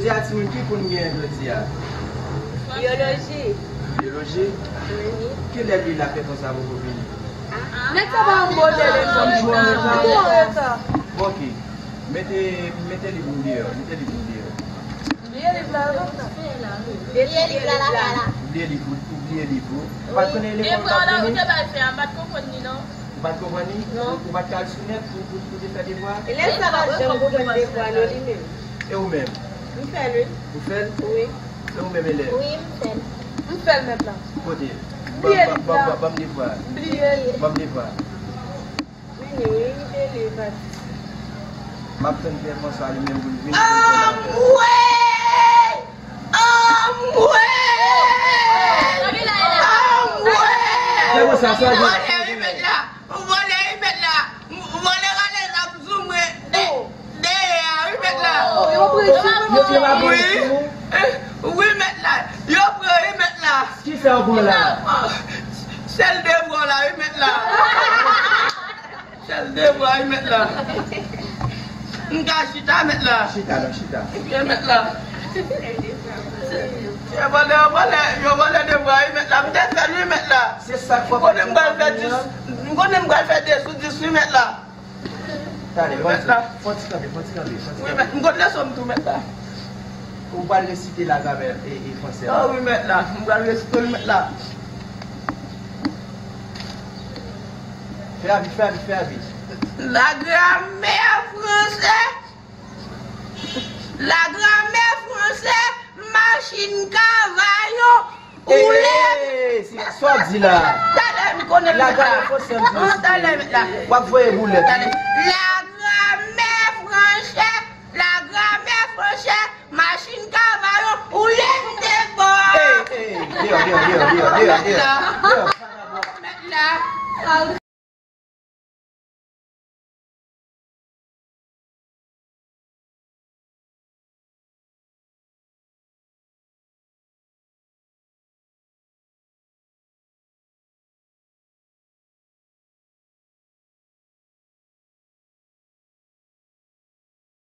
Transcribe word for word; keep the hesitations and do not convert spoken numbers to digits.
Jodi a, timoun, ki kou n gen jodi a? Biyoloji. Biyoloji? Wi. Kilè li la fè konsa poko vini? Nèg sa pa yon bon elèv. Yon jou an reta. Bon, ok. Mete, mete liv ou deyò. Mete liv ou deyò. Bliye liv la, non? Bliye liv la, la, la, la. Ou bliye liv ou, ou bliye liv ou. Ou pa t konnen lekòl ou t ap vini? Ou pa t konprann li, non? Ou pa t konprann li? Non. Ou pa t ka al sou nèt pou, pou, pou te fè devwa? Elèv sa pa janm konprann devwa, non, li menm. E ou menm? M fè l, wi. Ou fè l? Wi. E ou menm, elèv? Wi, m fè l. M fè l, mèt la. Kote? Ban, ban, ban, ban, ban m devwa. Bliye. Ban m devwa. Men li rive li pati. M ap tann pè Franswa li menm pou l vin pou l fè l. Anmwey! Anmwey! Anmwey! Pè Franswa, sa gen. Vòlè wi mèt la. Vòlè wi mèt la. Vòlè rale zam sou mwen. De, dèyè a wi mèt la. Yo, yo pran wi. Wi mèt la. Yo pran wi mèt la. Kisa yo pran la? Sèl devwa la wi mèt la. Sèl devwa wi mèt la. M ka chita mèt la. Chita non, chita. Wi mèt la. Yo vòlè, yo vòlè, yo vòlè devwa wi mèt la. M te fè l wi mèt la. Se sa k fè. M konnen m pral fè dis. M konnen m pral fè de sou dis wi mèt la. Tande, fò ti kanpe, fò ti kanpe, fò ti kanpe. Wi mèt, m konn leson m tou mèt la. Ou pral resite la gramè e, e fransè a? O wi mèt la, m pral resite l mèt la. Fè a vit, fè a vit, fè a vit. La gramè fransè, la gramè fransè, machin kavayon, ou lè. Sa w ap di la? Talè m konnen la gramè fransè m di. Talè mèt la. W ap voye boulèt. Talè. La gramè fransè, la gramè fransè, machin kavayon, ou lè m te fò. Ey, ey, deyò, deyò, deyò, deyò, deyò, deyò. Mèt la.